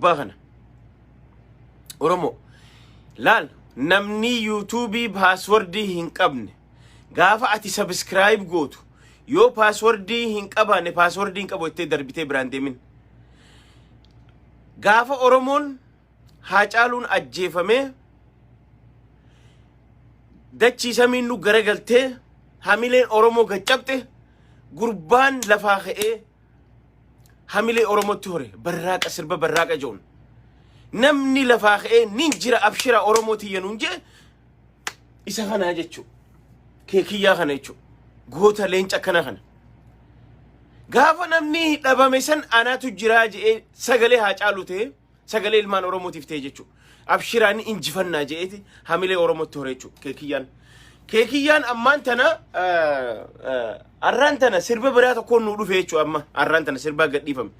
Gurbaa kana Oromoo laal, namni YouTubeii passwordii hin qabne, gaafa ati subscribe gootu yoo passwordii hin qabaanne, passwordii hin qabu jettee darbitee biraan deemin. Gaafa Oromoon Haacaaluun ajjeefamee dachii samiin nu garagaltee, hamileen Oromoo gaccabxe, gurbaan lafaa ka'ee hamilee Oromootti hore barraaqa, sirba barraaqa jedhuun. Namni lafaa ka'ee "Nin jira, abshira Oromoo tiyya" nuun jee isa kanaa jechuu, Keekiyyaa kana jechuu, goota leenca kana kana. Gaafa namni dhabame san "Anaatu jiraa" je'ee sagalee Haacaalu ta'e, sagalee ilmaan Oromootiif ta'e jechuu. "Abshiraan, injifannaa" je'eeti hamilee Oromootti hore jechuu Keekiyyaan. Keekiyyaan ammaan tana, arraan tana sirba biraa tokkoon nuu dhufe jechuu. Amma arraan tana sirbaa gadhiifame.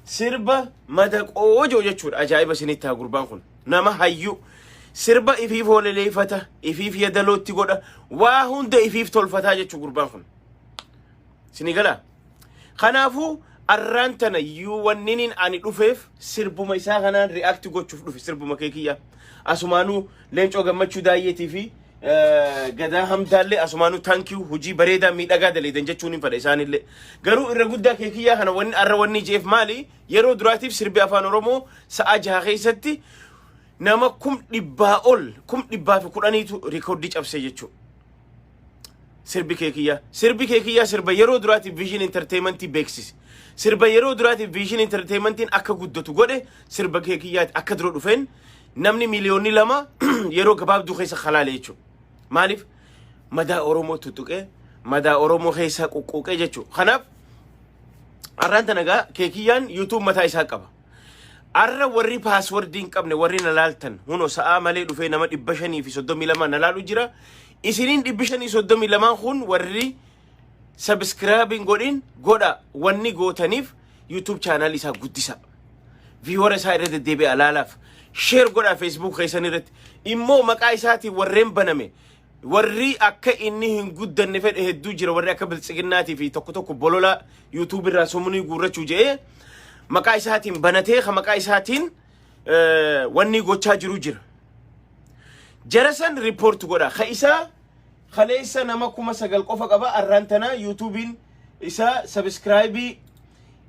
Sirba madaqoo jiru jechuudha. Ajaa'iba isinitti haa, gurbaan kun nama hayyuu. Sirba ifiif hooleleeffata, ifiif yadalootti godha, waa hunda ifiif tolfataa jechuu gurbaan kun. Isinii galaa? Kanaafuu arraan tana yuu wanniniin ani dhufeef sirbuma isaa kanaan react gochuuf dhufe, sirbuma Keekiyyaa. Asumaanuu Leencoo Gammachuu Daayyeetii fi Gadaa Hamdaallee asumaanuu thank you, hojii bareedaa miidhagaa daleedan jechuun hin fedha isaanillee. Garuu irra guddaa Keekiyyaa kana wanni arra wanni jeef maali? Yeroo duraatiif sirbi Afaan Oromoo sa'a 6 keessatti nama 100,000 ol, 110,000tu rikoordii cabse jechuudha. Sirbi Keekiyyaa. Sirbi Keekiyyaa sirba yeroo duraatiif Vision Entertainmentii beeksise. Sirba yeroo duraatiif Vision Entertainmentiin akka guddatu godhe sirba Keekiyyaati. Akka dura dhufeen namni 2 miiliyoonni yeroo gabaabduu keessa kalaale jechuudha. Maaliif? Madaa Oromoo tuttuqee, madaa Oromoo keessaa quqquuqee jechuudha. Kanaaf arraan tana gaa Keekiyyaan YouTube mataa isaa qaba. Arra warri passwordii hin qabne, warri na laaltan, huno sa'aa malee dhufee nama 532 na laalu jira. Isiniin 532n kun, warri subscribe hin godhin godha. Wanni gootaniif YouTube channel isaa guddisa. Viewer isaa irra deddeebi'a laalaaf. Share godhaa Facebook keessan irratti. Immoo maqaa isaatiin warreen baname, warri akka inni hin guddanne fedhe hedduu jira, warri akka Biltsiginnaatii fi tokko tokko bolola YouTube irraa sumunii guurrachuu jedhee maqaa isaatiin banatee, ka maqaa isaatiin wanni gochaa jiru jira. Jara san report godha. Ka isaa kaleessa nama 9,000 qofa qaba. Arraan tana YouTubeiin isaa subscribeii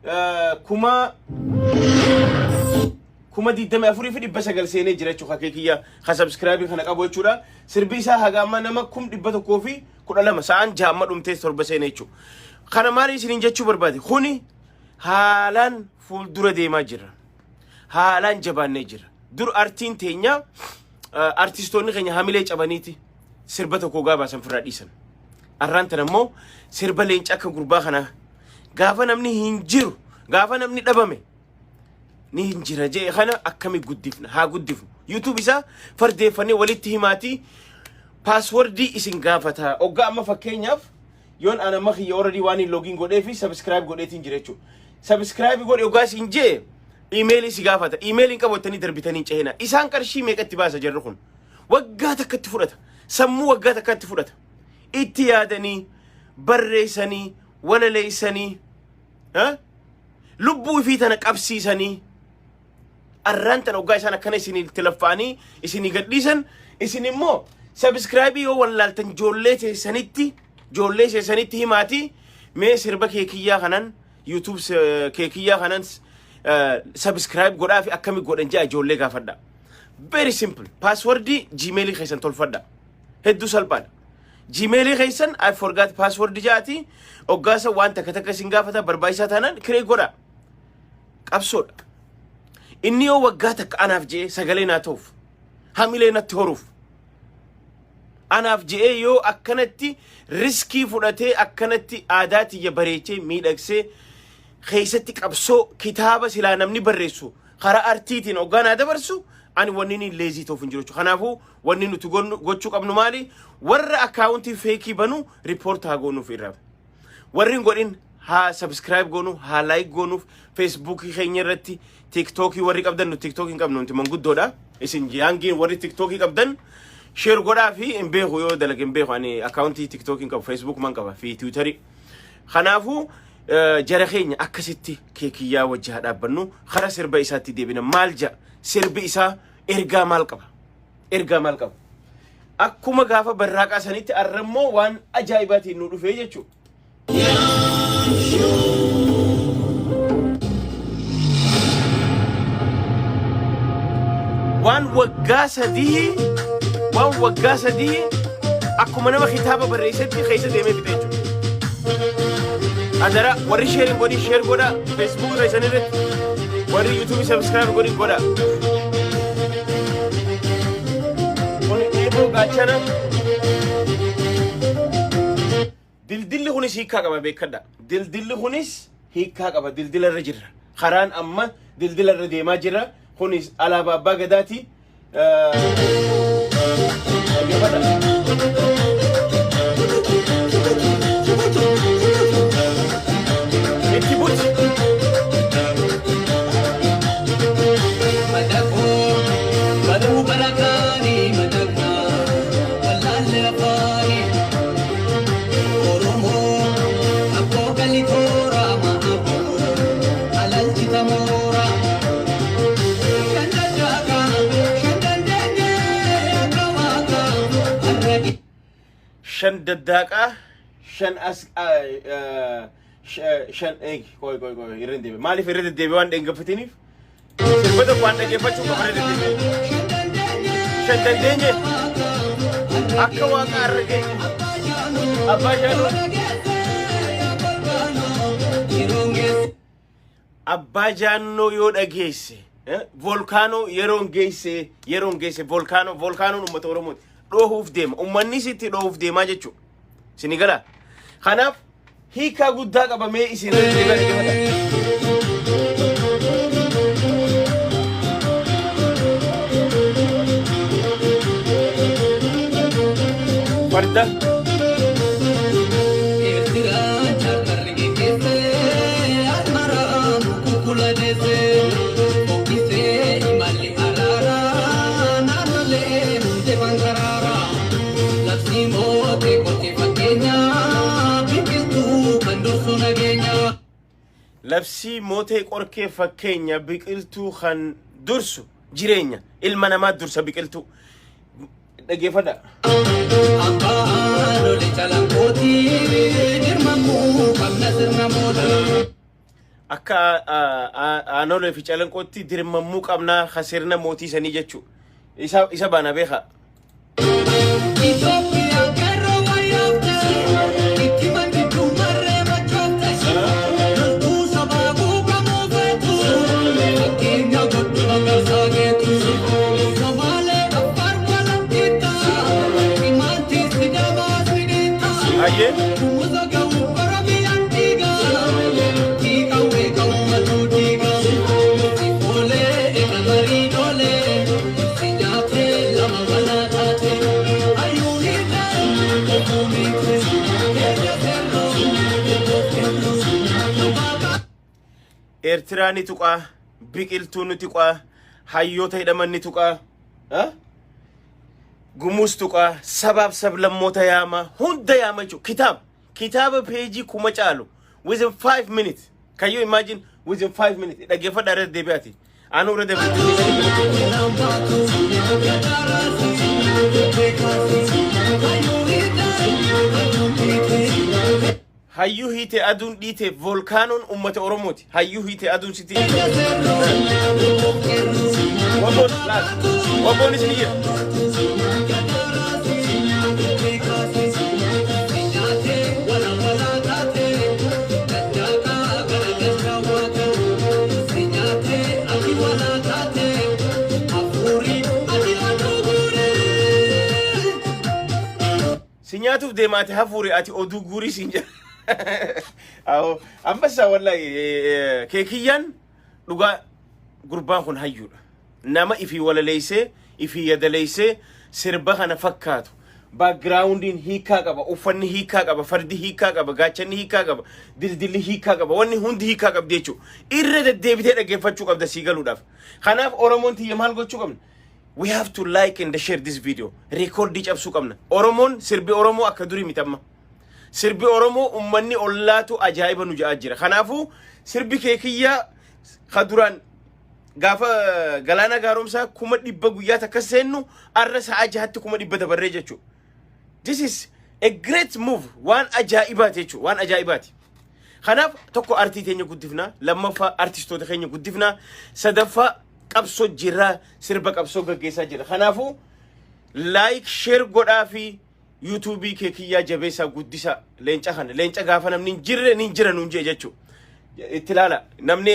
24,900 seenee jira jechuudha. Keekiyyaa ka subscribeii kana qabu jechuudha. Sirbi isaa haga amma nama 112,000 sa'aan 6 amma dhumtee 7 seenee jechuudha. Kana maali isiniin jechuu barbaade? Kuni haalaan fuuldura deemaa jira. Haalaan jabaannee jira. Dur artiin teenya, artistoonni keenya hamilee cabaniiti sirba tokko gaabaasan firraa dhiisan. Arraan tana immoo sirba leenca akka gurbaa kanaa gaafa namni hin jiru, gaafa namni dhabame "Ni hin jira" jee kana akkami guddifna? Haa guddifnu. YouTube isaa fardeeffannee walitti himaatii passwordii isin gaafata. Oggaa amma fakkeenyaaf yoon ana amma kiyya already waan hin login godhee fi subscribe godheetiin jira jechuudha. Subscribe godhe oggaa isin jee emailii si gaafata. Emailiin qabattanii darbitanii hin cehina. Isaan qarshii meeqatti baasa jarri kun? Waggaa takkatti fudhata. Sammuu waggaa takkatti fudhata. Itti yaadanii, barreessanii, walaleessanii, lubbuu ifii tana qabsiisanii, arraan tana oggaa isaan akkana isinii itti laffa'anii isinii gadhiisan, isin immoo subscribeii yoo wallaaltan ijoollee teessanitti himaatii mee sirba Keekiyyaa kanan, YouTube Keekiyyaa kanan subscribe godhaa fi akkami godhan jaa ijoollee gaafadha. Very simple. Passwordii Gmailii keessan tolfadha. Hedduu salphaadha. Gmailii keessan "I forgot password" jaati oggaasa waan takka takka isin gaafata, barbaachisaa taanaan kiree godha. Qabsoodha. Inni yoo waggaa takka anaaf je'ee sagalee naa ta'uuf, hamilee natti horuuf, anaaf je'ee yoo akkanatti riskii fudhatee, akkanatti aadaa tiyya bareechee miidhagsee keessatti qabsoo kitaaba silaa namni barreessu karaa artiitiin hoggaa naa dabarsu, ani wanni inni lazy ta'uuf hin jiru jechuudha. Kanaafuu wanni nuti gochuu qabnu maali? Warra accountii fakeii banu report haa goonuuf irraa. Warri hin godhin haa subscribe goonu, haa like goonuuf Facebookii keenya irratti, TikTokii warri qabdan. Nu TikTokii hin qabnu, nuti manguddoodha. Isin youngiin warri TikTokii qabdan share godhaa fi hin beeku yoo dalage hin beeku. Ani accountii TikTokii hin qabu, Facebook man qaba fi Twitterii. Kanaafuu Jara keenya, akkasitti Keekiyyaa wajji haa dhaabbannu. Kara sirba isaatti deebina. Maal ja'a sirbi isaa? Ergaa maal qaba? Ergaa maal qaba? Akkuma gaafa barraaqaa sanitti arrammoo waan ajaa'ibaatiin nu dhufee jechuudha. Waan waggaa 3, waan waggaa 3 akkuma nama kitaaba barreessetti keessa deemee fixe jechuudha. Adara, warri share hin godhin share godha. Facebook keessan irratti, warri YouTube subscribe godhin godha. Kun eeboo gaachana. Dildilli kunis hiikkaa qaba, beekadha. Dildilli kunis hiikkaa qaba. Dildila irra jirra. Karaan amma dildila irra deemaa jira. Kunis alaabaa abbaa gadaati. Dhaggeeffadha. Itti buti. Madaqoo baruu barakaanii, madaqaa wallaalle afaanii Oromoo abboo galitoora ma'aboo alalchita moora shan daddaakaa shan dandeenye akka waaqaa har'a. Shan daddaaqaa, shan as shan eegi. Qoy, qoy, qoy, irra hin deebi'e. Maaliif irra deddeebi'e? Waan dhaggeeffatiniif sirba tokko waan dhaggeeffachuu qaba, irra deddeebi'e. Shan dandeenye akka waaqa har'a geenye abbaa jaanoo. Abbaa jaannoo yoo dhageesse, volkaanoo yeroon geesse, yeroon geesse volkaanoo, volkaanoon uummata Oromooti dhoohuuf deema, uummanni sitti dhoohuuf deemaa jechuudha. Sini gala. Kanaaf hiikaa guddaa qabamee isin irra deebi'aa, dhaggeeffadhaa. Farda. Eertiraan chaartarri geggeessee, Asmaraan kukula deessee, fokkisee imalli araaraa, naannolee mudee bankaraaraa, labsii mootee qortee fakkeenyaa, biqiltuu kan dursu nageenya. Labsii mootee qorkee fakkeenya, biqiltuu kan dursu jireenya, ilma namaa dursa biqiltuu. Dhaggeeffadha. Abbaan olee calanqootii, dirmamuu qabna sirna mootii. Akka Aanolee fi Calanqootti dirmammuu qabnaa ka sirna mootii sanii jechuudha. Isa baana beekaa. Itoophiyaa qeerroo wayyaafte, itti mandidduu marree machoofte, loltuu sabaa quuqamuu feetu, fakkeenya godhu magarsaa geetu. Somaalee, Affaar walantiitta, Himaantii Sidaamaa sidiitta. Hayyee. Gumuza ga'u Oromiyaan dhiiga, dhiiqawwee qawwatu dhiiga. Oolee eega marii doolee, si nyaatee lama walaa taate. Hayyuu hiite, obuu miite, keenya seerroo, oboo keerroo. Eertiraa ni tuqaa, biqiltuu ni tuqaa, hayyoota hidhaman ni tuqaa, ha? Gumuus tuqaa, sabaaf sablammoota yaama, hunda yaama jechuudha. Kitaaba peejii 1000 caalu within 5 minutes. Can you imagine, within 5 minutes? Dhaggeeffadhaa, irra deebi'aati. Anuu irra deebi'aati. Hayyuu hiite aduun dhiite, volkaanoon uummata Oromooti. Hayyuu hiite aduun sitti. Waboon laal. Waboonis ni jira. Si nyaatuuf deemaate hafuuri, ati oduu guurii siin jedha. Awoo ambassaa, wallahi Keekiyyaan dhugaa gurbaan kun hayyuudha. Nama ifii walaleessee, ifii yadaleessee sirba kana fakkaatu. Backgroundiin hiikaa qaba, uffanni hiikaa qaba, fardi hiikaa qaba, gaachanni hiikaa qaba, dildilli hiikaa qaba, wanni hundi hiikaa qabdi jechuudha. Irra deddeebitee dhaggeeffachuu qabda sii galuudhaaf. Kanaaf Oromoon tiyya maal gochuu qabna? We have to like and share this video. Reekoordii cabsuu qabna. Oromoon sirbi Oromoo akka durii miti amma. Sirbi Oromoo ummanni ollaatu ajaa'iba nu ja'aa jira. Kanaafuu sirbi Keekiyyaa ka duraan gaafa Galaana Gaaromsaa 100,000 guyyaa takka seennu, arra sa'a 6tti 100,000 dabarree jechuudha. This is a great move. Waan ajaa'ibaati jechuudha. Waan ajaa'ibaati. Kanaaf tokko artii teenya guddifnaa, lammaffaa artistoota keenya guddifnaa, sadaffaa qabsoo jirraa, sirba qabsoo gaggeessaa jira. Kanaafuu like, share godhaa fi YouTubeii Keekiyyaa jabeessaa, guddisaa leenca kana. Leenca gaafa namni hin jirre ni jira nuun jee jechuudha. Itti ilaala, namni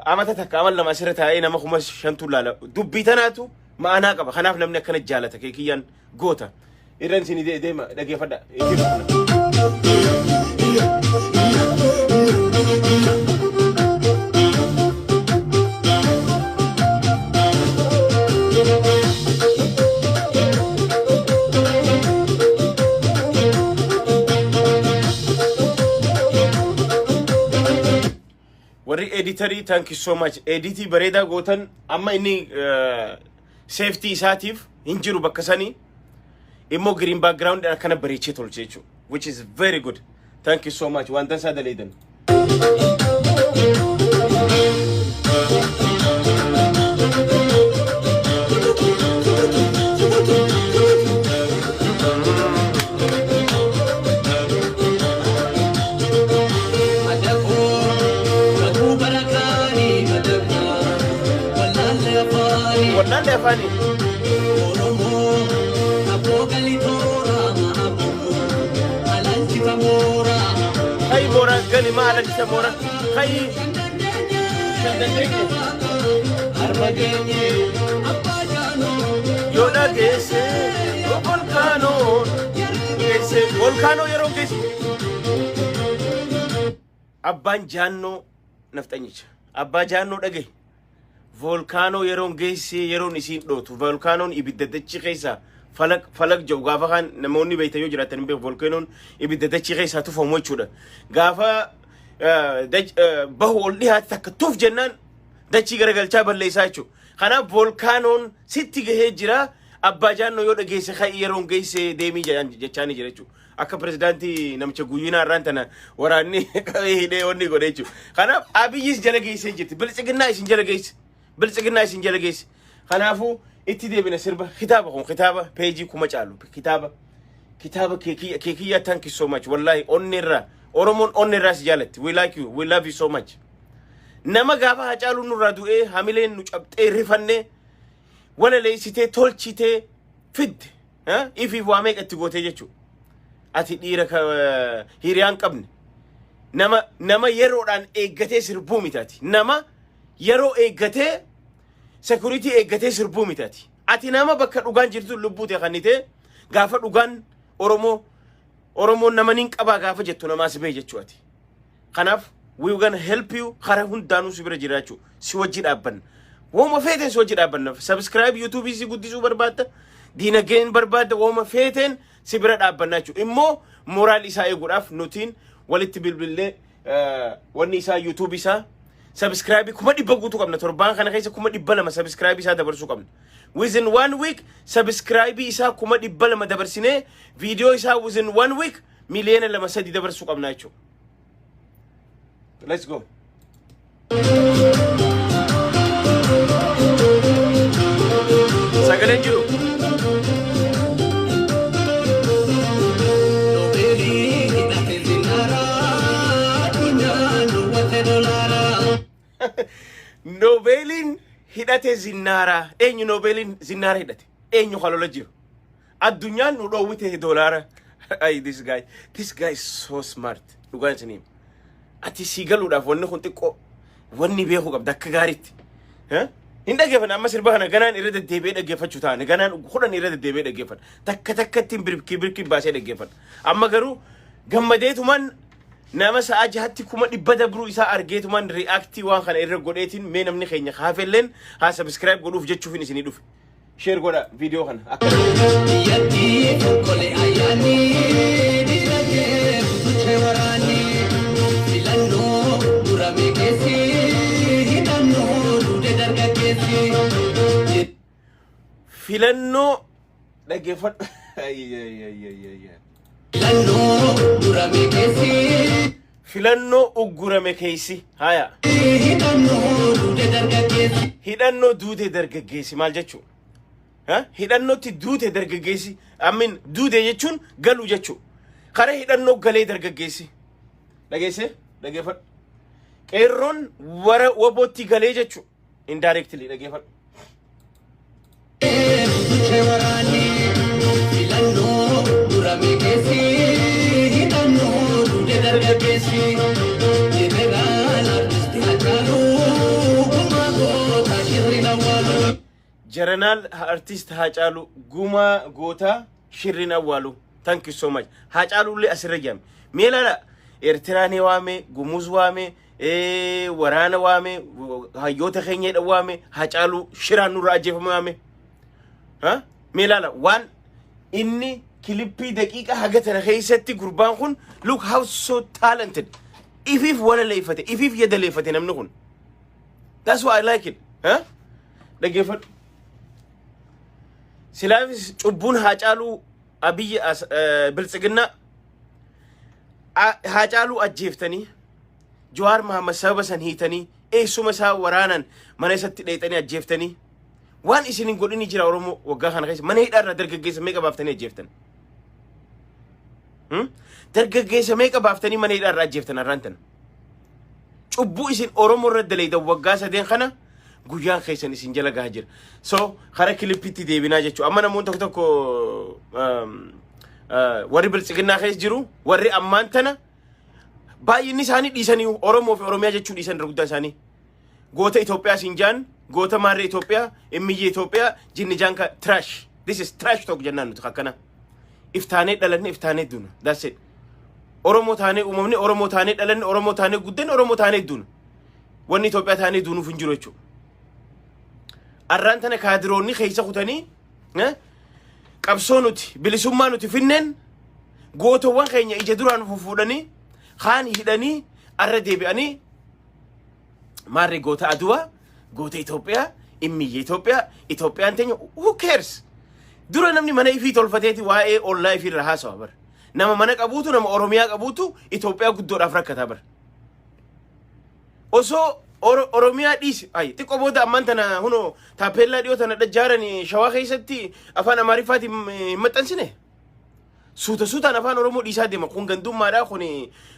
amata takka ama 2 asirra taa'ee nama 5,000tu ilaala. Dubbii tanaatu ma'anaa qaba. Kanaaf namni akkana jaalata, Keekiyyaan goota. Irra isin deema, dhaggeeffadha. Itti fufna. Warri editorii, thank you so much, editii bareedaa gootan. Amma inni safety isaatiif hin jiru bakka sanii immoo green background akkana bareechee tolche jechuudha, which is very good. Thank you so much, wanta isaa daleedan. Madaqoo kakuu barakaanii madaqaa wallaalle afaanii. Wallaalle afaanii. Oromoo abboo galitoora ma'aboo alalchita mooraa. Kai moora gali ma alalchita moora kai. Kan dandeenye. Harma geenye abbaa jaanoo. Yoo dhageesse volkaanoo geesse, volkaanoo yeroo geesse, abbaan jaannoo nafxanyicha abbaa jaannoo dhagaye, volkaanoo yeroon geesse, yeroon isiin dhootu, volkaanoon ibidda dachii keessaa falaq falaq jedhu. Gaafa kaan namoonni beektan yoo jiraatan hin beeku, volkaanoon ibidda dachii keessaa tufamu jechuudha. Gaafa bahu ol dhiyaate takka tuuf jennaan dachii garagalchaa balleessaa jechuudha. Kanaaf volkaanoon sitti gahee jira, abbaa jaannoo yoo dhageesse ka'i, yeroon geesse deemii jechaanii jira jechuudha. Akka pirezidaantii namicha guyyinaa irraan tana waraanni qabee hidhee wanni godhe jechuudha. Kanaaf Abiyyis jala geessee jirti. Biltsiginnaa isin jala geesse. Biltsiginnaa isin jala geesse. Kanaafuu itti deebina sirba kitaaba kun, kitaaba peejii 1000 caalu kitaaba. Kitaaba Keekiyya, Keekiyya, thank you so much. Wallahi onneerraa Oromoon onneerraa si jaalatti. We like you. We love you so much. Nama gaafa Hacaaluu nurraa du'ee hamileen nu cabxee rifannee walaleessitee tolchitee fidde ifiif waa meeqa itti gootee jechuudha. Ati dhiira hiriyaan qabne, nama yeroodhaan eeggatee sirbuu miti ati. Nama yeroo eeggatee security eeggatee sirbuu miti ati. Ati nama bakka dhugaan jirtu lubbuu ta'e kannitee gaafa dhugaan Oromoo, Oromoon nama nin qabaa gaafa jettu namaa si bahe jechuu ati. Kanaaf we gonna help you, karaa hundaanuu si bira jira jechuudha. Si wajji dhaabbanna. Wooma feeteen si wajji dhaabbanna. Subscribe YouTube si guddisuu barbaadda. Diinagdeen barbaadda, wooma feeteen si bira dhaabbanna jechuudha. Immoo moral isaa eeguudhaaf nutiin walitti bilbillee wanni isaa YouTube isaa subscribe 100,000 guutuu qabna. Torbaan kana keessa 200,000 subscribe isaa dabarsuu qabna. Within one week subscribe isaa 200,000 dabarsinee viidiyoo isaa within one week 2 miliyoona 3 dabarsuu qabna jechuudha. Let's go. Sagaleen jiru. Noobeelii hidhate zinaaraa addunyaan duwwate dolaaraa. Noobeeliin hidhate zinnaaraa. Eenyu noobeeliin zinnaara hidhate? Eenyu kalola jiru? Addunyaan nu dhoowwite doolaara. Ay, this guy. This guy is so smart. Dhugaan isinii. Ati sii galuudhaaf wanni kun xiqqoo wanni beekuu qabda akka gaariitti. Hin dhaggeeffanne amma sirba kana ganaan irra deddeebi'ee dhaggeeffachuu taane, ganaan 10 irra deddeebi'ee dhaggeeffadha. Takka takkatti birkii birkii baasee dhaggeeffadha. Amma garuu gammadeetumaan nama sa'a 6tti 100,000 dabruu isaa argeetumaan reactii waan kana irra godheetiin mee namni keenya kaafelleen haa subscribe godhuuf jechuufin isinii dhufe. Share godha viidiyoo kana akka Biyyattii tokkole ayyaanni diinagdee butuchee waraanni filannoo murame keessi hidhannoo duude dargaggeessi. Filannoo dhaggeeffadhu. Ay, ay, ay, ay, ay, ay. Filannoo durame keessi. Filannoo uggurame keessi, haya. Hidhannoo duute dargaggeessi. Hidhannoo duute dargaggeessi maal jechuu? Hidhannootti duute dargaggeessi, amin duute jechuun galu jechuu. Kara hidhannoo galee dargaggeessi. Dhageesse, dhageeffadhu. Qeerroon wara wabootti galee jechuu. Indirectly, dhageeffadhu. Duche waraanni. Filannoo durame keessi. Hidhannoo duute dargaggeessi. Jeneraal Artisti Haacaaluu gumaa goota shirri awwaalu. Jeneraal Artist Haacaaluu gumaa gootaa shirriin awwaalu. Thank you so much. Haacaaluu illee asirra jedhame. Mee ilaala, Eertiraan waame, Gumuz waame, waraana waame, hayyoota keenya waame, Haacaaluu shiraan nurra ajjeefame waame. Mee ilaala, waan inni kilippii daqiiqa haga tana keessatti gurbaan kun, look how so talented. Ifiif walaleeffate, ifiif yadaleeffate namni kun. That's why I like it. Dhaggeeffadhu. Silaafis cubbuun Haacaaluu Abiyyi Biltsiginnaa Haacaaluu ajjeeftanii, Jawaar Mahammad sababa san hiitanii, eessuma isaa waraanan mana isatti dheexanii ajjeeftanii, waan isin hin godhini jira Oromoo waggaa kana keessa? Mana hidhaarraa dargaggeessa meeqa baaftanii ajjeeftan? Dargaggeessa meeqa baaftanii mana hidhaarraa ajjeeftan har'aan tana? Cubbuu isin Oromoo irra daleeydan waggaa 3n kana guyyaan keessan isin jala gahaa jira. So kara kilippitti deebinaa jechuudha. Amma namoonni tokko tokko warri Biltsiginnaa keessa jiru, warri ammaan tana baay'inni isaanii dhiisanii Oromoo fi Oromiyaa jechuu dhiisan, irra guddaa isaanii. Goota Itoophiyaa siin jaan, goota maarree Itoophiyaa, immiyya Itoophiyaa, jinni jaanka trash. This is trash talk jennaan nuti akkana. Iftaanee dhalanne, iftaanee duuna. That's it. Oromoo taanee uumamne, Oromoo taanee dhalanne, Oromoo taanee guddanne, Oromoo taanee duuna. Wanni Itoophiyaa taanee duunuuf hin jiru jechuudha. Arraan tana kaadiroonni keessa kutanii qabsoo nuti bilisummaa nuti finneen gootowwan keenya ija duraan fufuudhanii kaan hidhanii, arra deebi'anii maarree goota Aduwaa, goota Itoophiyaa, immiyya Itoophiyaa, Itoophiyaan teenya, who cares? Dura namni mana ifii tolfateeti waa'ee ollaa ifii irra haasawa bara. Nama mana qabuutu, nama Oromiyaa qabuutu Itoophiyaa guddoodhaaf rakkataa bara. Osoo Oromiyaa dhiisi, ay xiqqoo booda ammaan tana hunoo taapeellaa dhiyoo tana dhajjaaran Shawaa keessatti afaan Amaariffaatiin hin maxxansine. Suuta suutaan afaan Oromoo dhiisaa deema. Kun gandummaadha.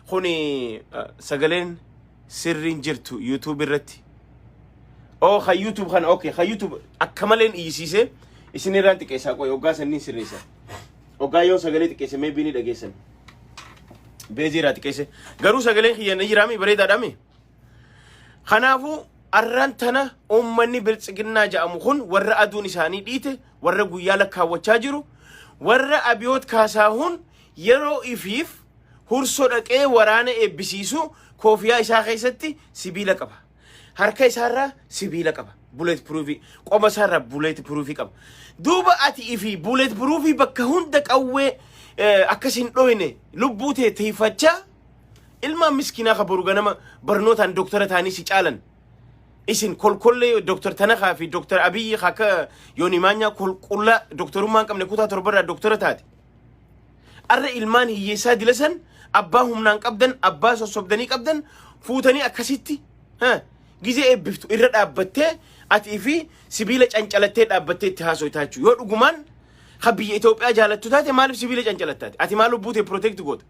Kuni sagaleen sirriin jirtu YouTube irratti. Oh, ka YouTube kana, okay, ka YouTube akka maleen iyyisiise isin irraan xiqqeessaa qoy, hoggaa sanniin sirreessa. Hoggaa yoo sagalee xiqqeesse maybe ni dhageessan. Beezii irraa xiqqeesse. Garuu sagaleen kiyya ni jiraami, bareedaadhaami. Kanaafuu arraan tana uummanni Biltsiginnaa jedhamu kun warra aduun isaanii dhiite, warra guyyaa lakkaawwachaa jiru, warra Abiyoot Kaasaahuun yeroo ifiif Hursoo dhaqee waraana eebbisiisu koofiyaa isaa keessatti sibiila qaba. Harka isaarraa sibiila qaba. Bullet proofii. Qoma isaarraa bullet proofii qaba. Duuba ati ifi bullet proofii bakka hunda qawwee akkas hin dhoyne lubbuu tee tiifachaa, ilmaan miskiinaa ka boru ganama barnootaan doktora ta'anii si caalan. Isin kolkollee Doktor Tanakaa fi Doktor Abiyyi akka Yooni Maanyaa kolqullaa doktorummaa hin qabne kutaa 7rraa doktora taate. Arra ilmaan hiyyeessaa dilasan abbaa humnaan qabdan, abbaa sossobdanii qabdan fuutanii akkasitti gizee eebbiftu irra dhaabbattee atii fi sibiila cancalattee dhaabbattee itti haasoytaa jechuudha. Yoo dhugumaan ka biyya Itoophiyaa jaalattu taate, maaliif sibiila cancalattaati? Ati maal lubbuu tee protect goota?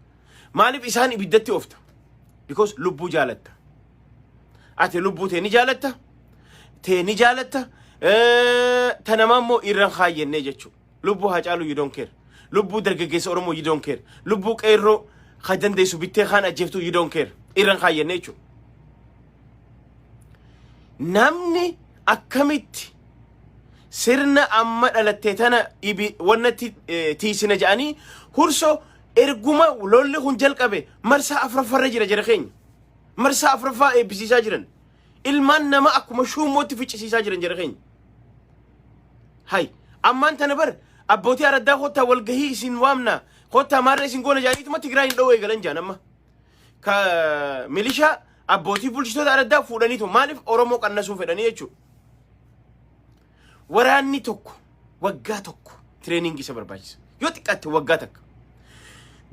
Maaliif isaan ibiddatti oofta? Because lubbuu jaalatta. Ati lubbuu tee ni jaalatta. Tee ni jaalatta. Ta namaa immoo irraan kaayyannee jechuudha. Lubbuu Haacaaluu you don't care. Lubbuu dargaggeessa Oromoo you don't care. Lubbuu qeerroo ka dandeessu bittee kaan ajjeeftu you don't care. Irraan kaayyannee jechuudha. Namni akkamitti sirna amma dhalattee tana ibi wannatti tiisina jedhanii Hursoo erguma lolli kun jalqabe marsaa afuraffarra jira jara keenya. Marsaa afuraffaa eebbisiisaa jiran. Ilmaan nama akkuma shuummootti ficcisiisaa jiran jara keenya. Hay, ammaan tana bar abbootii araddaa kottaa walgahii isin waamna, kottaa maarra isin goona jedhaniituma Tigraay hin dha'uu eegalan jaan amma. Ka milishaa abbootii bulchitoota araddaa fuudhaniitu maaliif Oromoo qannasuu fedhanii jechuudha. Waraanni tokko waggaa tokko training isa barbaachisa. Yoo xiqqaatte waggaa 1.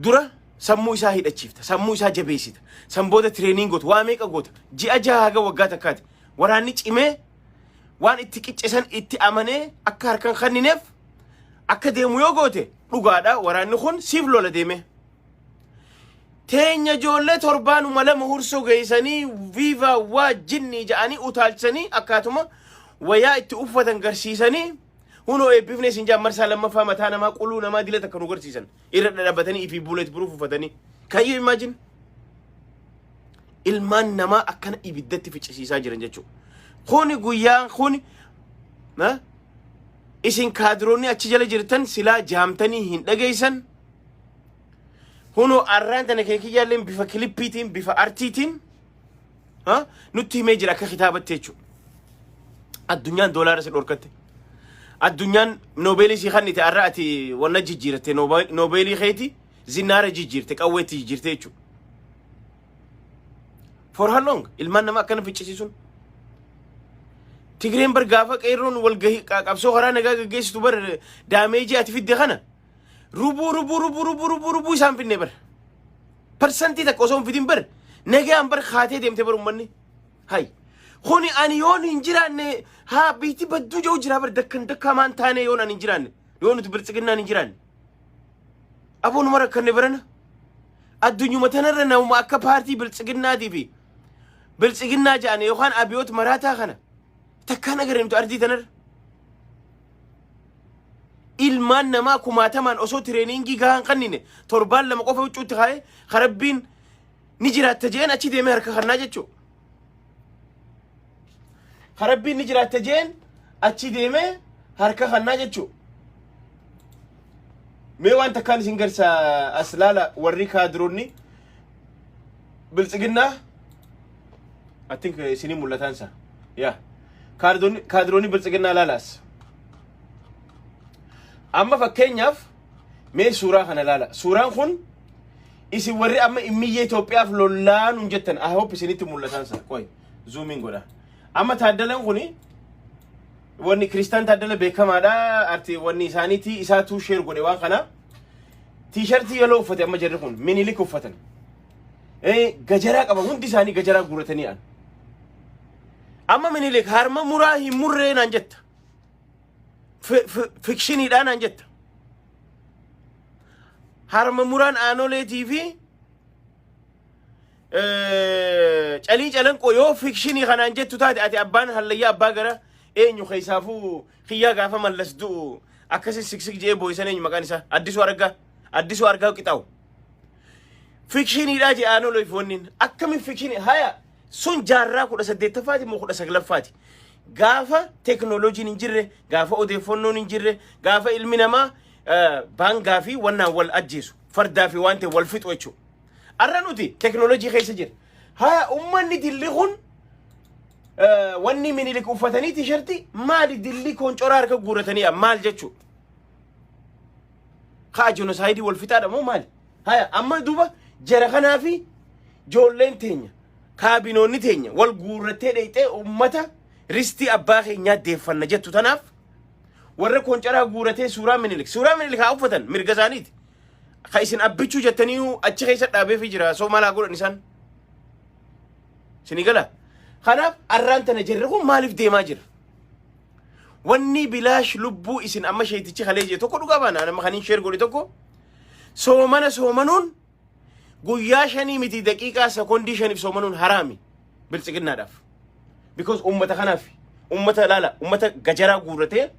Dura sammuu isaa hidhachiifta, sammuu isaa jabeessita. San booda training goota, waa meeqa goota. Ji'a 6 haga waggaa takkaati. Waraanni cimee waan itti qiccisan itti amanee akka harkan kannineef akka deemu yoo goote, dhugaadha, waraanni kun siif lola deeme. Teenya ijoollee torbaanuma lama hursoo geessanii, viivaa waa jinni ja'anii utaalchisanii, akkaatuma wayaa itti uffatan garsiisanii, hunoo eebbifne isin jaan, marsaa lammaffaa mataa namaa quluu namaa dila takka nu garsiisan irra dhadhabatanii ifii bullet proof uffatanii. Can you imagine? Ilmaan namaa akkana ibiddatti ficcisiisaa jiran jechuudha. Kuni guyyaan kuni isin kaadiroonni achi jala jirtan silaa jaamtanii hin dhageessan. Hunoo arraan tana keekiyyaalleen bifa kilippiitiin, bifa artiitiin nutti himee jira akka kitaabatti jechuudha. Addunyaan doolaara si dhorkatte. Addunyaan noobeelii si kannite, arra ati wanna jijjiiratte, noobeelii keeti zinnaara jijjiirte, qawweetti jijjiirte jechuudha. For how long ilmaan namaa akkana ficcisiisuun? Tigreen bar gaafa qeerroon walgahii qabsoo karaa nagaa gaggeessitu bar damage ati fidde kana rubuu rubuu rubuu rubuu rubuu rubuu isaan finne bar. 1% osoo hin fidin bar nagaan bar kaatee deemte bar uummanni. Hay. Kuni ani yoon hin jiraanne haa biitti badduu jiru jira bar, dakkan dakkamaan taane yoon ani hin jiraanne, yoo nuti biltsiginnaan hin jiraanne. Aboonuma rakkanne barana. Addunyuma tanarra namuma akka paartii biltsiginnaatii fi biltsiginnaa jedhan yookaan abiyoot maraataa kana takkaan agarre nuti ardii tanarra. Ilmaan namaa kumaatamaan osoo training gahaan kannine torbaan 2 qofa huccuutti kaa'ee karabbiin ni jiraatta jeen achi deemee harka kannaa jechuudha. Karabbiin ni jiraatta jeen achi deemee harka kannaa jechuudha. Mee waan takkaan isin garsa as laala, warri kaadiroonni biltsiginnaa, I think isinii mul'ataansa. Yaa. Kaadiroonni biltsiginnaa laalaas. Amma fakkeenyaaf mee suuraa kana laala. Suuraan kun isin warri amma immiyyee Itoophiyaaf lollaanuun jettan, I hope isinitti mul'ataansa. Qoy, zoomiin godha. Amma Taaddalan kuni, wanni Kiristaan Taaddala beekamaadha. Arti wanni isaaniiti isaatu share godhe waan kana. T-shirt yellow uffate, amma jarri kun Minilik uffatan. Gajaraa qaba, hundi isaanii gajaraa guuratanii an. Amma Minilik harma muraa hin murree naan jetta. Fictioniidhaa naan jetta. Harma muraan Aanoleetii fi Calii Calanqoo yoo fiction kanaan jettu taate, ati abbaan hallayyaa abbaa gara eenyu keessaafuu kiyyaa gaafa Mallas du'u akkasi siksik je'ee boo'isan, eenyu maqaan isaa, Addisuu Argaa, Addisuu Argaa qixaawu. Fictioniidhaa jee Aanolee fi wanniin akkamiin fiction? Haya, sun jaarraa 18ffaati moo 19ffaati? Gaafa teeknooloojiin hin jirre, gaafa odeeffannoon hin jirre, gaafa ilmi namaa baangaa fi wannaan wal ajjeesu, fardaa fi waan ta'e wal fixu jechuudha. Arra nuti teeknooloojii keessa jira. Haya, ummanni dilli kun wanni Minilik uffatanii T-shirt maali, dilli koncoraa harka guuratanii maal jechuudha? Kaa genocide wal fixaadha moo maali? Haya, amma duuba jara kanaa fi ijoolleen teenya, kaabinoonni teenya wal guurrattee dheeyxee ummata ristii abbaa keenyaa deeffanna jettu tanaaf, warra koncaraa guuratee suuraa Minilik haa uffatan, mirga isaaniiti. Ka isin Abbichuu jettanii achi keessa dhaabeefii jira, soo maal haa godhan isaan? Isinii gala? Kanaaf arraan tana jarri kun maaliif deemaa jira? Wanni bilaash lubbuu isin amma sheetichi kalee jee tokko dhugaa baana, nama kaniin share godhe tokko, soomana soomanuun guyyaa 5 miti, daqiiqaa sekondii 5f soomanuun haraami biltsiginnaadhaaf. Because ummata kanaaf, ummata laala, ummata gajaraa guurratee,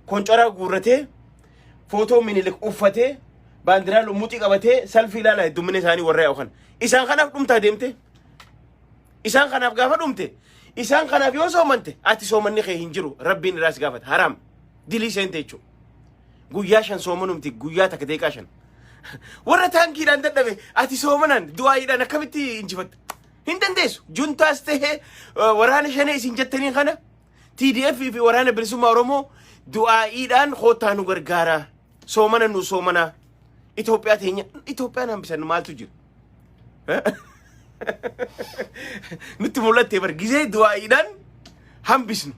koncoraa guurratee, footoo Minilik uffatee, baandiraa lummuxii qabatee salfii ilaala, heddummina isaanii warra yaa'u kana. Isaan kanaaf dhumtaa deemte. Isaan kanaaf gaafa dhumte, isaan kanaaf yoo soomante, ati soomanni kee hin jiru, Rabbiin irraa si gaafata, haraam dilii seente jechuudha. Guyyaa 5 soomanumti, guyyaa takka daqiiqaa 5. Warra taankiidhaan dadhabe ati soomanaan du'aayiidhaan akkamitti injifatta? Hin dandeessu. Juntaas tahee waraana shanee isin jettanii kana, TDF fi Waraana Bilisummaa Oromoo, du'aayiidhaan koottaa nu gargaara. Soomana nu soomanaa. Itoophiyaa teenya Itoophiyaan hambisan maaltu jira? Nutti mul'attee bar gizee du'aayiidhaan hambisnu.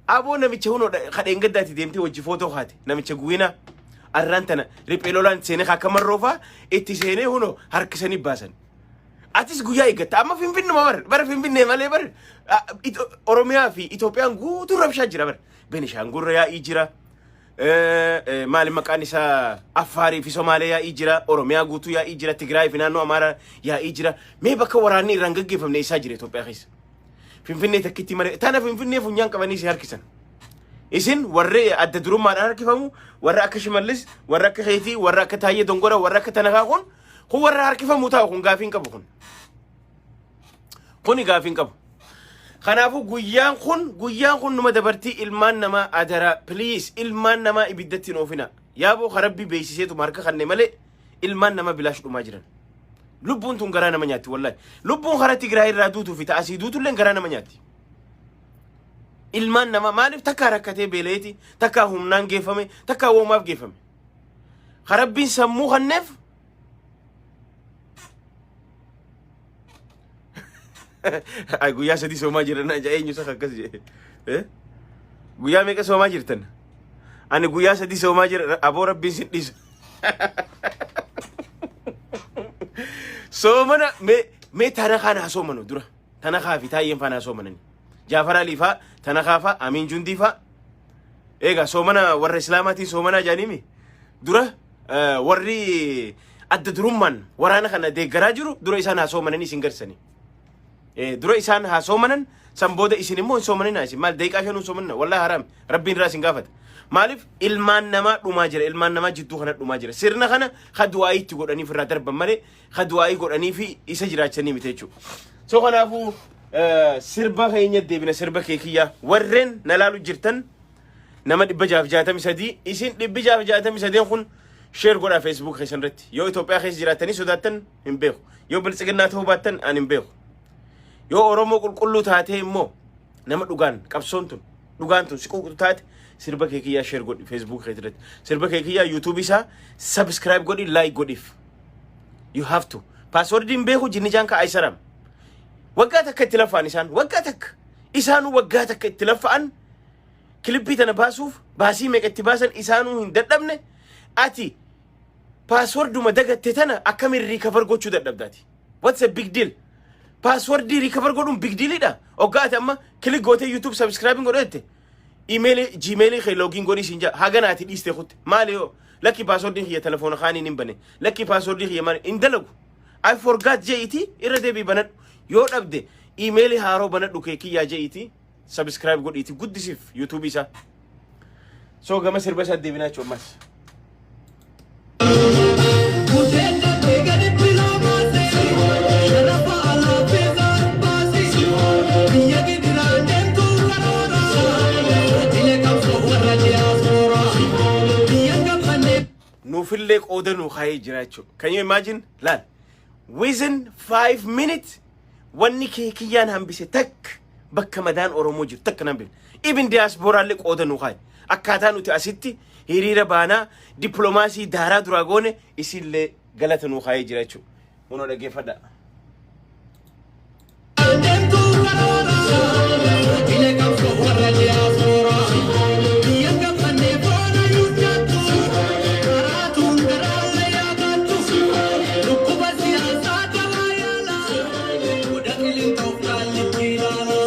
Aboo, namicha hunoo kadheen gaddaati deemtee wajji footoo kaate, namicha guwinaa. Arraan tana riphee lolaan seenee akka marroofaa itti seenee hunoo harkisanii baasan. Atis guyyaa eeggatta. Amma Finfinnuma bara. Bara Finfinnee malee bara. Oromiyaa fi Itoophiyaan guutuu rabshaa jira bara. Benishaangul yaa'ii jira. Maali maqaan isaa, Affaarii fi Somaalee yaa'ii jira. Oromiyaa guutuu yaa'ii jira. Tigraay fi naannoo Amaaraa yaa'ii jira. Mee bakka waraanni irraan gaggeeffamne isaa jira Itoophiyaa keessa? Finfinnee takkitti malee. Tana Finfinnee funyaan qabanii si harkisan. Isin warri adda durummaadhaan harkifamu, warra akka Shimallis, warra akka Keetii, warra akka Taayyee Dongora, warra akka Tanakaa kun warra harkifamu taa'u. Kun gaafii hin qabu kun. Kuni gaafii hin qabu. Kanaafuu guyyaan kun numa dabartii. Ilmaan namaa adaraa, please, ilmaan namaa ibiddatti hin oofina. Yaaboo karabbii beeksiseetuma harka kanne malee ilmaan namaa bilaash dhumaa jiran. Lubbuun tun garaa nama nyaatti wallahi. Lubbuun karaa Tigraay irraa duutuu fi ta'asii duutullee garaa nama nyaatti. Ilmaan namaa maaliif takkaa rakkatee beela'eeti, takkaa humnaan geeffame, takkaa woomaaf geeffame. Karabbiin sammuu kanneef ay guyyaa 3 soomaa jiran aja eenyu isa akkas jedhe. Guyyaa meeqa soomaa jirtan? Ani guyyaa 3 soomaa jira. Aboo, rabbiin sin dhiisu. Soomana mee tana kaan haa soomanu dura. Tana kaa fi taayyeen faana haa soomanani. Jaafar Alii faa, tana kaa faa, Amiin Jundii faa. Egaa soomana warra Islaamaatiin soomanaa jaaniimi. Dura warri adda durummaan waraana kana deeggaraa jiru dura isaan haa soomananii isin garsanii. Dura isaan haa soomanan, san booda isin immoo hin soomanina. Isin maal daqiiqaa 5 hin soomanina? Wallahi haraam, rabbiin irraa isin gaafata. Maaliif ilmaan namaa dhumaa jira? Ilmaan namaa jidduu kana dhumaa jira. Sirna kana ka du'aayii itti godhaniif irraa darban malee ka du'aayii godhanii fi isa jiraachanii miti jechuudha. So kanaafuu sirba keenya deebina. Sirba keekiyyaa warreen na laalu jirtan nama 663, isin 663n kun share godhaa Facebook keessan irratti. Yoo Itoophiyaa keessa jiraattanii sodaattan hin beeku, yoo biltsiginnaa ta'uu baattan ani hin beeku, yoo Oromoo qulqulluu taatee immoo nama dhugaan qabsoon tun dhugaan tun si quuqxu taate, sirba keekiyyaa share godhi Facebook keessa irratti. Sirba keekiyyaa YouTube isaa subscribe godhi, like godhiif. You have to. Passwordiin beeku jinni jaan ka aysaram. Waggaa takka itti laffa'an isaan, waggaa takka isaanuu, waggaa takka itti laffa'an. Kilippii tana baasuuf baasii meeqa itti baasan isaanuu hin dadhabne. Ati passworduma dagatte tana akkamiin recover gochuu dadhabdaati? What's a big deal? Passwordii recover godhuun big dealidha? Oggaa ati amma click gootee YouTube subscribe godhette, emailii Gmailii kee login godhii siin jaa. Hagana ati dhiiste kutte maali? Yoo lakki passwordiin kiyya telefoona kaaniin hin bane, lakki passwordii kiyya maali hin dalagu, I forgot je'iti irra deebii banadhu. Yoo dhabde emailii haaroo banadhu, kee kiyyaa je'iti subscribe godhiiti guddisiif YouTube isaa. So gama sirba isaa deebinaa jechuun ammas. Kuteen darbee gadi biloo baasee, sharafa alaa feezaan baasee, biyya gidiraan deemtu karoora, saaxilee qabsoo warra diyaaspooraa, biyya gabbannee. Nuufillee qooda nuu kaayee jira jechuudha. Can you imagine? Laal. Within 5 minutes wanni kee kiyyaan hambise takka bakka madaan Oromoo jiru takka nan beekne. Ibin diyaaspooraallee qooda nuu kaaye. Akkaataa nuti asitti hiriira baanaa dippiloomaasii daaraa duraa goone isillee galata nuu kaayee jira jechuudha. Kunoo dhaggeeffadhaa. Deemtu karoora, saaxilee qabsoo warra diyaaspooraa, biyya gabbannee foona yuudhattu, karaatuun garaalee yaaqattu, dhukkuba siyaasaa dawaa yaala, goda qilintoof qaallitti ilaala,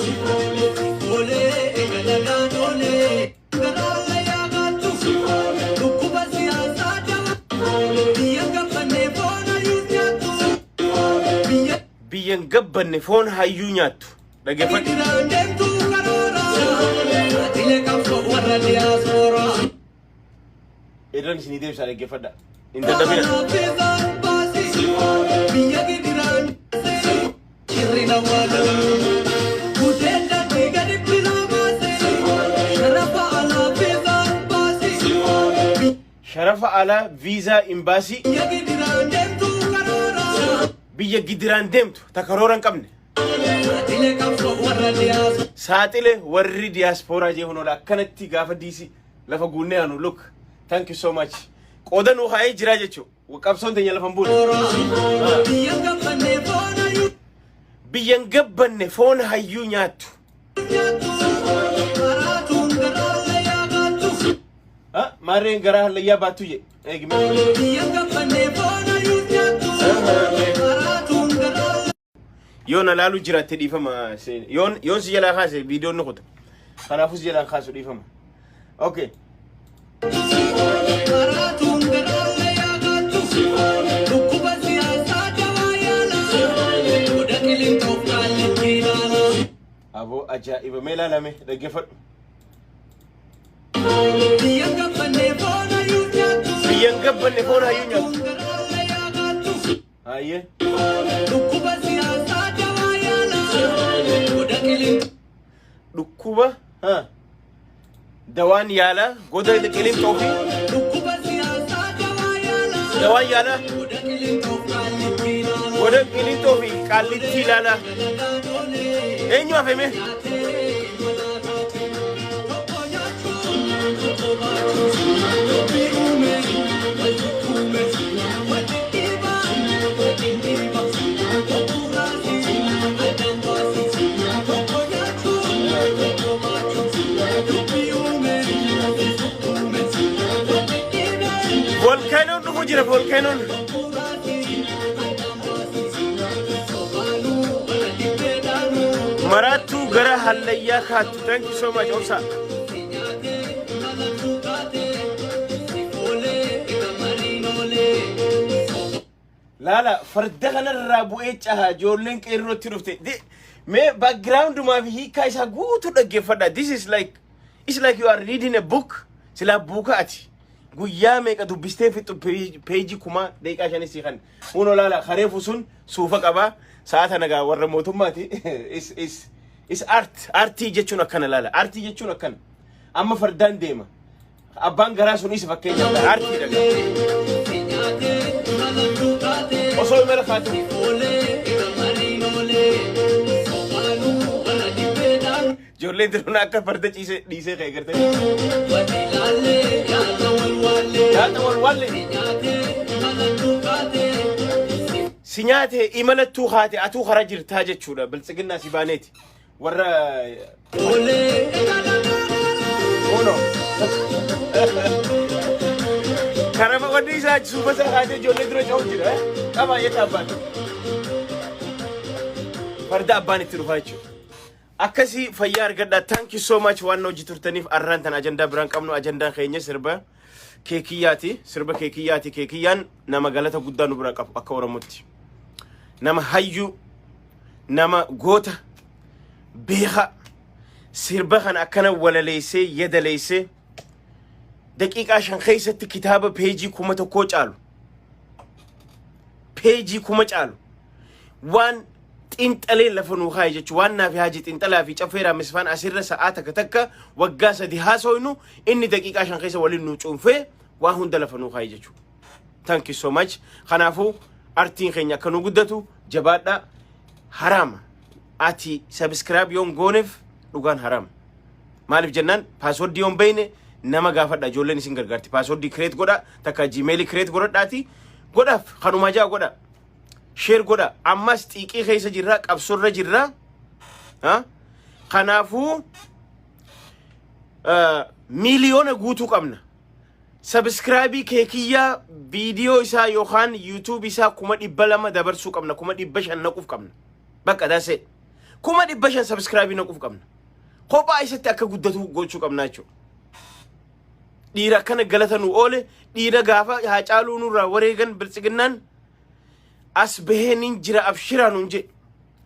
olee eegalagaan olee garaalee yaaqattu, dhukkuba siyaasaa dawaa, biyya gabbannee foona yuudhattu, biyya. Biyyan gabbanne foon hayyuu nyaattu. Dhaggeeffadhu. Gidiraan deemtu karoora, saaxilee qabsoo warra diyaaspooraa. Irran isinii deebisaa, dhaggeeffadhaa. Hin dadhabina. Biyya gidiraan shirri awwaala. Kuteen darbee gadi biloo baasee, sharafa alaa feezaan baasee. Sharafa alaa viizaa imbaasii. Biyya gidiraan deemtu karoora. Biyya gidiraan deemtu ta karoora hin qabne. Saaxilee qabsoo warra diyaaspooraa. Saaxile warri diyaaspooraa jee hunola akkanatti gaafa diisi lafa guunnee anu. Look, thank you so much. Qooda nuu kaa'ee jira jechuu. Qabsoon teenya lafa hin buune. Biyya gabbannee foona Biyyan gabbanne foon hayyuu nyaattu. nyaattu, karaatuun garaalee yaaqattu. Ha? Maarreen garaa hallayyaa baattu je. Eegi mee. Biyya gabbannee foon hayyuu nyaattu. Maraatuun garaa. Yoo na laalu jiraatte dhiifama. Yoon si jalaa kaase viidiyoon ni kuta. Kanaafuu si jalaa kaasu, dhiifama. Okay. Maraatuun garaa layyaa kaattu. Dhukkuba siyaasaa dawaa yaala. Goda qilintoof qaallitti ilaala. Aboo, ajaa'iba! Mee ilaalame, dhaggeeffadhu. Biyya gabbannee foon hayyuu nyaattu. Biyyan gabbanne foon hayyuu nyaattu. Garaa layyaa kaattu. Hayyee. Dhukkuba siyaasaa dawaa yaala. Goda qilintoof. Dhukkuba dawaan yaalaa goda qilintoo fi Dhukkuba siyaasaa dawaa yaala. Dawaan yaalaa Goda qilintoof qaallitti ilaala. Goda qilintoo fi qaallitti ilaalaa. Eenyu hafeme? Tokko nyaachuun tokko baachuun dubbii uume wal uume wal dhiibaa wal dhiibaa tokko raasii addaan baasii. Tokko nyaachuun tokko baachuun dubbii uume wal uume wal dhiibaa. Volkaanoon dhufu jira, volkaanoon. Tokko raasii addaan baasii sobaanuu wal dhibbeedhaanuu. Maraattuu gara hallayyaa kaattu. Thank you so much, Obsa. Si nyaatee malattuu kaatee si foolee ega mariinoolee. Laala, farda kanarraa bu'ee caha ijoolleen qeerrootti dhufte. Mee backgroundumaa fi hiikaa isaa guutuu dhaggeeffadha. This is like, it's like you are reading a book. Silaa buuka ati. Guyyaa meeqa dubbistee fixu peejii 5000 daqiiqaa 5 sii kan. Hunoo laala, kareefu sun suufa qabaa. Sa'a tana gaa warra mootummaati. Is art. Artii jechuun akkana laala. Artii jechuun akkana. Amma fardaan deema. Abbaan garaa sun isa fakkeenyaaf artiidha gaa. Si nyaatee malattuu kaatee. Osoo imala kaatu. Foolee ega mariinoolee sobaanuu wal dhibbeedhaan. Ijoolleen tiruun akka farda ciisee dhiisee ka'e gartee. Wal ilaallee yaada wal waallee. Yaada wal waallee. Si nyaatee malattuu kaatee. Si Si nyaate imalattuu kaate, atuu karaa jirtaa jechuudha. Biltsiginnaa si baaneeti. Warra foolee ega Uno. Karama wanni isaa achi suufa isaa kaatee ijoollee dura ce'uu jira. Qabaa jetta abbaan. Farda abbaan itti dhufaa jechuudha. Akkasii fayyaa argadhaa. Thank you so much waan hojii turtaniif. Arraan tan ajandaa biraan qabnu, ajandaan keenya sirba Keekiyyaati. Sirba Keekiyyaati. Keekiyyaan nama galata guddaa nu bira qabu akka Oromootti. Nama hayyuu, nama goota, beeka. Sirba kana akkana walaleessee yadaleessee daqiiqaa 5 keessatti kitaaba peejii 1000 caalu. Peejii 1000 caalu. Waan xiinxalee lafa nuu kaa'e jechuun waan naaf haaji xiinxalaa fi caffeeraa misfaan asirra sa'aa takka takka waggaa 3 haasoynu inni daqiiqaa 5 keessa waliin nuu cuunfee waan hunda lafa nuu kaa'e jechuudha. Thank you so much. Kanaafuu artiin keenya akka nu guddatu jabaadhaa. Haraama. Ati subscribe yoon gooneef dhugaan haraama. Maaliif jennaan, passwordii yoon beeyne nama gaafadha, ijoolleen isin gargaarti. Passwordii create godha, takka Gmailii create godhadhaati godhaaf kanumaa jaa godha. Share godha. Ammas xiiqii keessa jirra, qabsorra jirra. Kanaafuu miiliyoona guutuu qabna. Subscribeii Keekiyyaa viidiyoo isaa yookaan YouTube isaa 200,000 dabarsuu qabna. 500,000 naquuf qabna. Bakka daasee. 500,000 subscribeii naquuf qabna. Kophaa isatti akka guddatu gochuu qabna jechuudha. Dhiira akkana galata nu oole, dhiira gaafa Haacaaluu nurraa wareegan biltsiginnaan as bahee nin jira abshiraa nuun jedhe.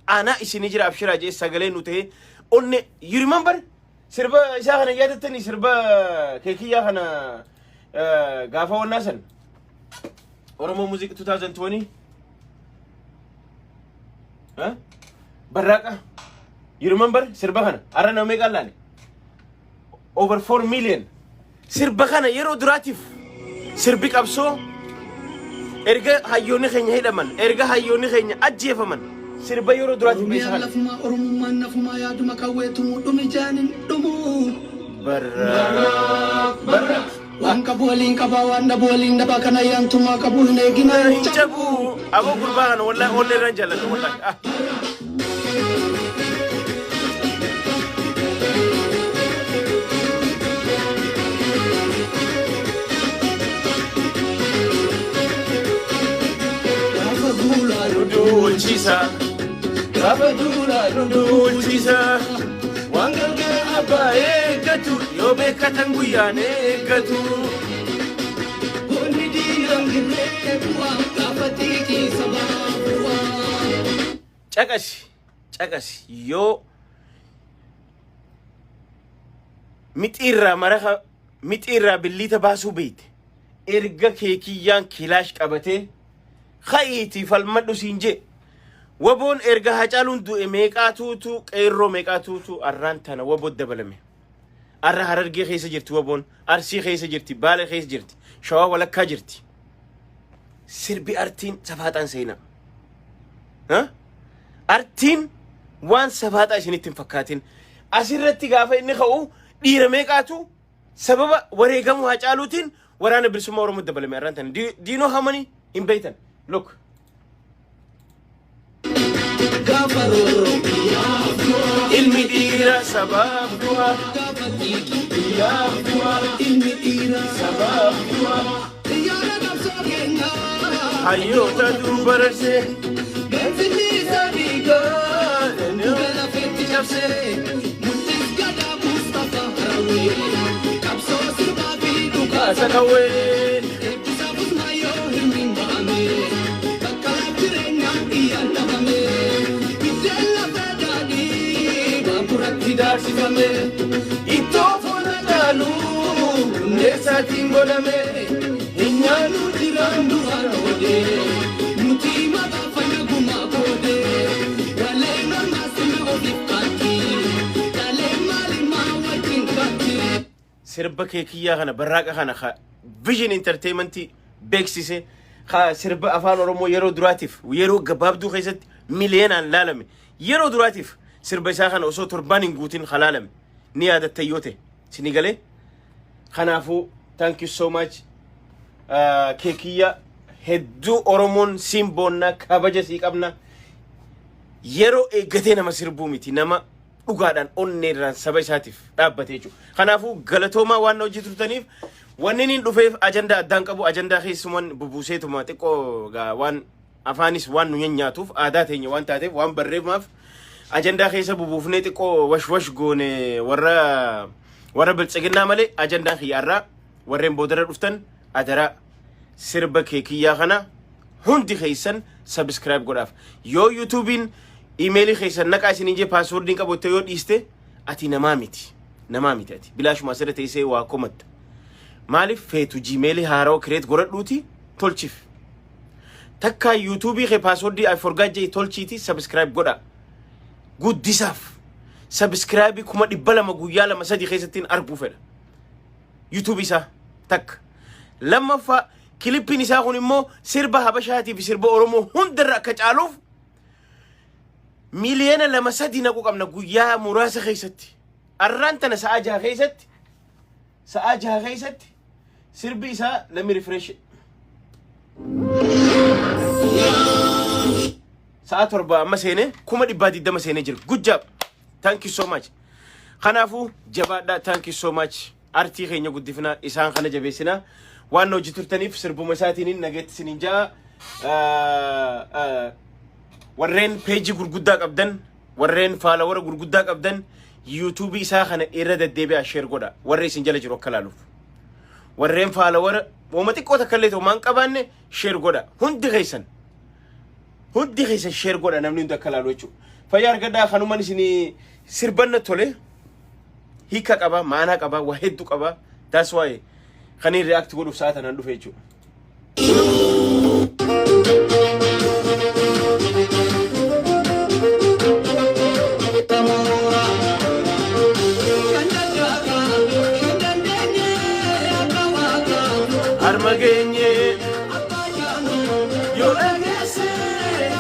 Ana isinii jira abshiraa jee sagalee nu ta'e onne. You remember sirba isaa kana yaadattanii? Sirba Keekiyyaa kana gaafa wannaa san Oromoo Music 2020 Barraaqa, you remember sirba kana? Arra nama meeqa laale? Over 4 million. Sirba kana yeroo duraatiif sirbi qabsoo erga hayyoonni keenya hidhaman, erga hayyoonni keenya ajjeefaman, sirba yeroo duraatiif Oromiyaan beeksisan. Lafumaa Oromummaan nafumaa yaaduma qawweetumu dhumi jaanin dhumu. Barra barra. Waan qabu waliin qabaa, waan dhabu waliin dhabaa, kana ayyaantummaa qabu hin eegina hin cabu. Aboo, gurbaa kana wallahi onnee irraan jaalladha wallahi. Ah. Duulchisa. Gaafa duulaa nu Duulchisa. Waan galgala Abbaa eeggatu yoo beekatan guyyaan eeggatu. Goonni diinaan girree bu'aa gaafa xiiqii sabaa bu'aa. Caqasi, caqasi. Yoo mixiirraa maraqa, mixiirraa billiita baasuu beeyte, erga Keekiyyaan kilaash qabatee ka'iitii falmadhu siin jee. Waboon erga Hacaaluun du'e meeqaatuutu qeerroo, meeqaatuutu arraan tana waboo dabalame. Arra Harargee keessa jirti waboon, Arsii keessa jirti, Baale keessa jirti, Shawaa walakkaa jirti. Sirbi artiin safaaxaan seenaa. Ha? Artiin waan safaaxaa isinitti hin fakkaatin. Asirratti gaafa inni ka'u dhiira meeqaatu sababa wareegamuu Hacaaluutiin Waraana Bilisummaa Oromoo dabalame arraan tana. Do you know how many? Hin beektan. Look. Gaafa roorroo biyyaaf du'a. Ilmi dhiira sabaaf du'a. Gaafa xiiqii Biyyaaf du'a. Ilmi dhiiraa Sabaaf du'a. Xiyyaara qabsoo keenyaa. Hayyoota dubarse. Ganfinni isaa dhiigaa. Muka lafeetti cabsee. Mul'is gadaa Mustafaa Harawee. Qabsoo sirbaa fi dhukaasa. Kaasa qawwee. Eebbisaa Usmaayyoo hirmiin ba'ame. Bakka laaf jireenyaa iyyaan dhabame. Biddeen lafee daadhii baaburatti daaksifame. Ittoo foon Hacaalu hundeessaatiin godhame. Hin nyaannu jiraan du'aan oodee. Nuti maqaa fayya gumaa koodee. Walee normaa sirna ofiif kaatti. Dhalee maalimaa wajjin kaatti. Sirba Keekiyyaa kana, barraaqa kana, ka Vision Entertainment beeksise, ka sirba Afaan Oromoo yeroo duraatiif yeroo gabaabduu keessatti miliyoonaan laalame, yeroo duraatiif sirba isaa kana osoo torbaan hin guutin halaalame ni yaadatta yoo ta'e sini galee. Kanaafuu thank you so much, Keekiyyaa. Hedduu Oromoon siin boonnaa, kabaja sii qabna. Yeroo eeggatee nama sirbuu miti, nama dhugaadhaan onneerraan saba isaatiif dhaabbate jechuudha. Kanaafuu galatoomaa waan na hojii turtaniif. Wanni inni dhufeef ajandaa addaan qabu, ajandaa keessumaan bubuuseetuma xiqqoo gaa waan afaanis waan nu nyaatuuf, aadaa teenya waan taateef, waan barreeffaaf ajandaa keessa bubuufnee xiqqoo wash wash goone warra Biltsiginnaa malee. Ajandaan kiyyaarraa warreen boodarra dhuftan, adaraa sirba Keekiyyaa kana hundi keessan subscribe godhaaf. Yoo YouTubeiin emailii keessan naqaa isiniin jee, passwordiin qabu yoo dhiiste, ati namaa miti, namaa miti. Ati bilaashuma asirra teessee waa komatta. Maaliif feetu Gmailii haarawaa create godhadhuuti tolchiif. Takka YouTubeii kee passwordii I forgot jee tolchiiti subscribe godha. Guddisaaf. Subscribe 200,000 guyyaa 2-3 keessattiin arguu fedha. YouTubeii isaa takka. Lammaffaa, clipiin isaa kun immoo sirba Habashaatii fi sirba Oromoo hundarra akka caaluuf miliyoona 2-3 naquu qabna guyyaa muraasa keessatti. Arraan tana sa'a 6 keessatti, sa'a 6 keessatti sirbi isaa lammi refresh sa'a 7 amma seenee 120,000 seenee jira. Good job. Thank you so much. Kanaafuu jabaadhaa. Thank you so much. Artii keenya guddifnaa, isaan kana jabeessinaa. Waan na hojii turtaniif sirbuma isaatiin nageetti isiniin ja'a. Warreen peejii gurguddaa qabdan, warreen follower gurguddaa qabdan, YouTubeii isaa kana irra deddeebi'aa share godha, warri isin jala jiru akka laaluuf. Warreen follower wooma xiqqoo takka illee ta'u maan qabaanne, share godha hundi keessan. Hundi keessan share godha, namni hundi akka laalu jechuudha. Fayyaa argadhaa. Kanuman isinii sirbanna tole, hiika qaba, maanaa qaba, waa hedduu qaba. That's why kaniin react godhuuf sa'a tanaan dhufe jechuudha. Kan dandeenye akka waaqaa. Harma geenye yoo dhageesse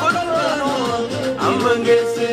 godhanoon amma geesse.